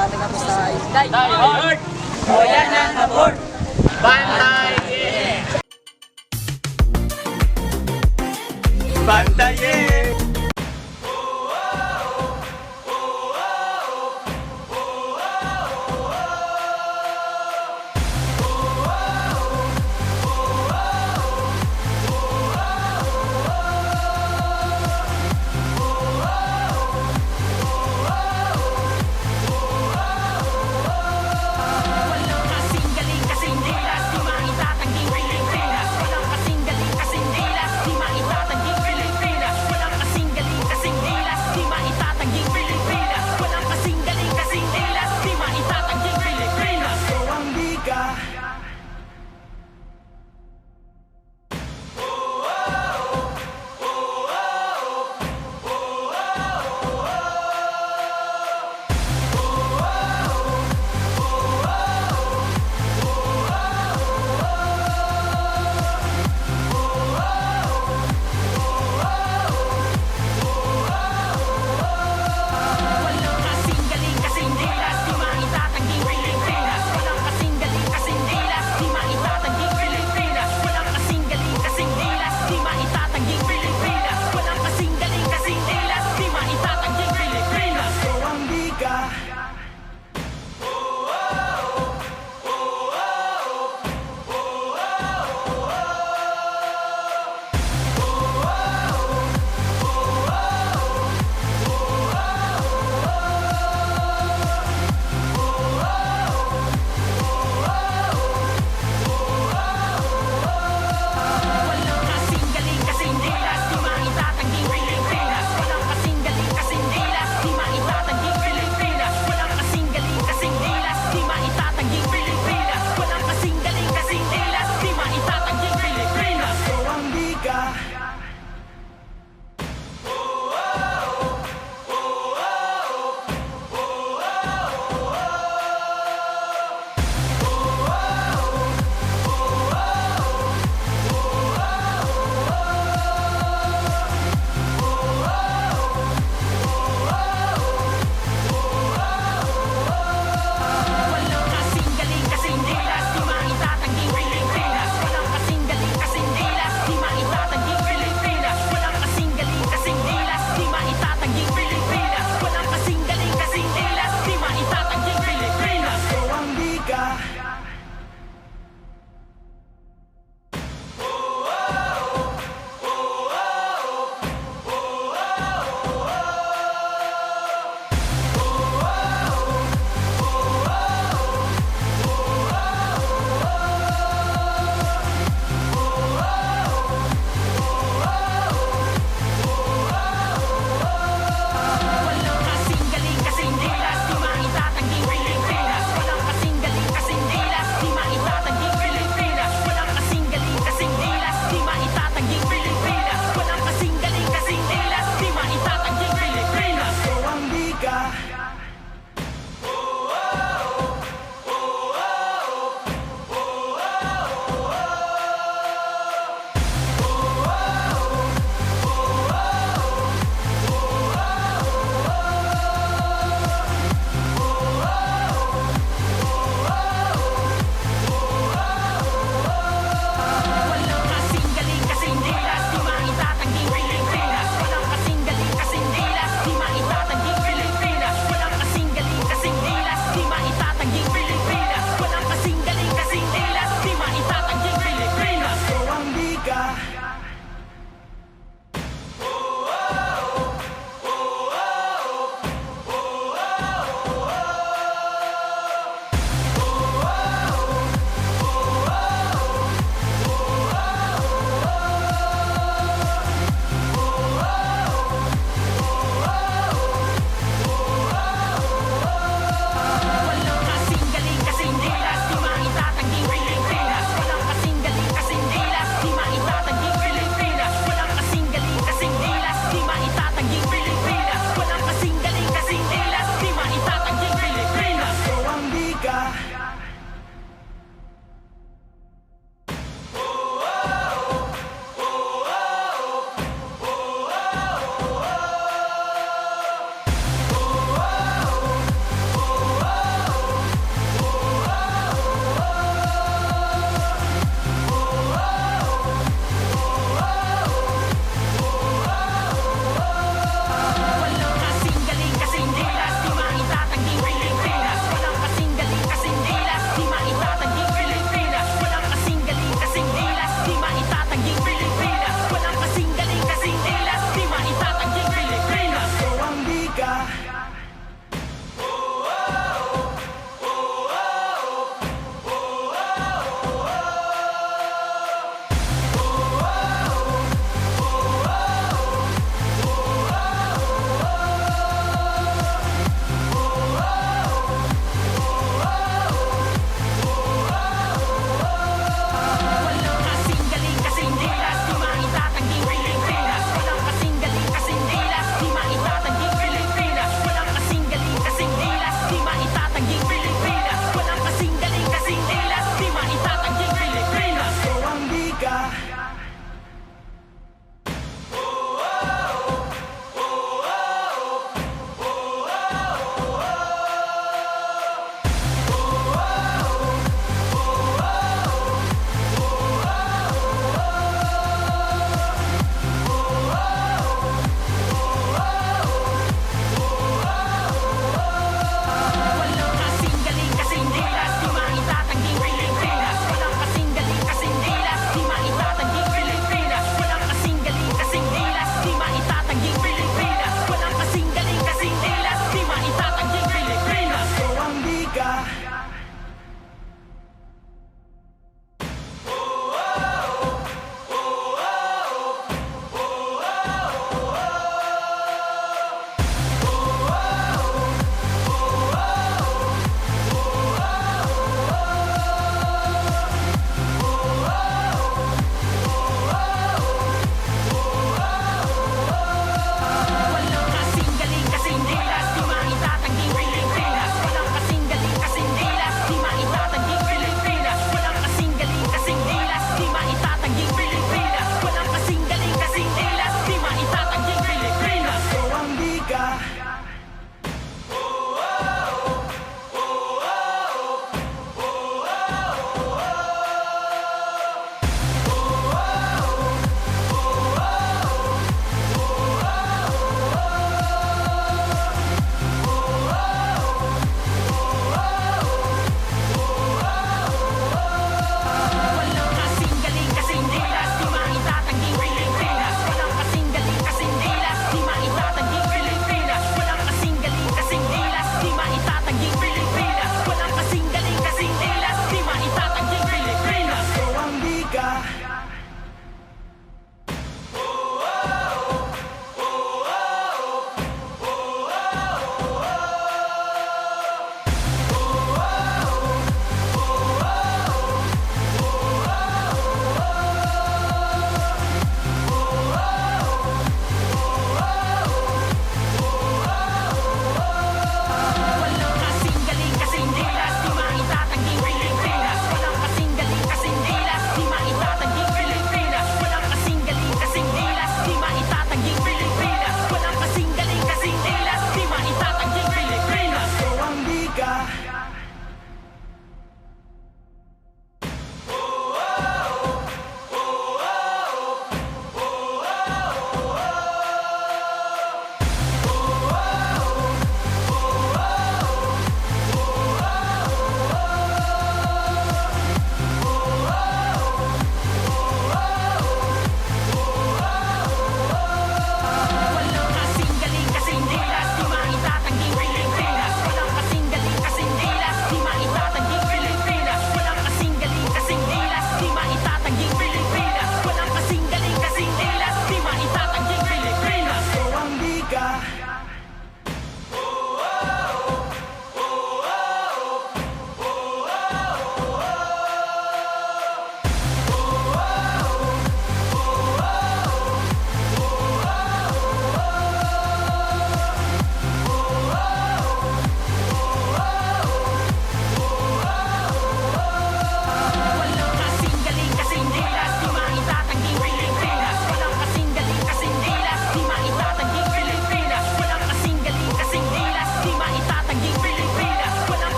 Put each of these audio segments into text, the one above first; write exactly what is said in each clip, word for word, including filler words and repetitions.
Taga Busay. Die Hard. Boyanan na board. Bantay, yeah! Bantay, yeah!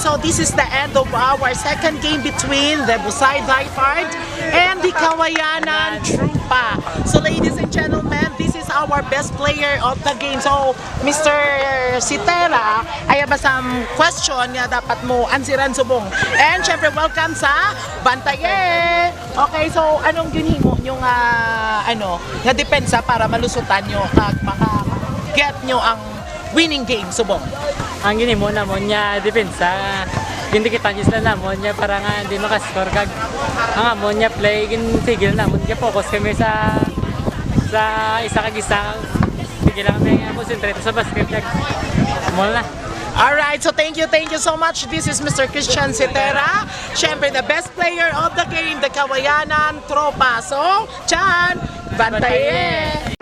So this is the end of our second game between the Busay Diehard and the Kawayanan Tropa. So ladies and gentlemen, this is our best player of the game. So Mister Sitera, I have some question nga dapat mo answeran subong. And syempre, welcome sa Bantaye! Okay, so anong ginhimo nyo nga, ano, nga depensa para malusutan nyo kag maka-get nyo ang winning game subong? Ang ginhimo namon nga depensa, gindikitan sila namon nga para nga di makascore kag ang amon nga play, ginsigil namon, ga-focus kami sa sa isa kag isa. Sige lang, may concentrate sa basket kag mall na. Alright, so thank you, thank you so much. This is Mister Christian Sitera. Siyempre, the best player of the game, the Kawayanan Tropa. So, Chan, Bantaye!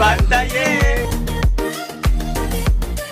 Bantaye!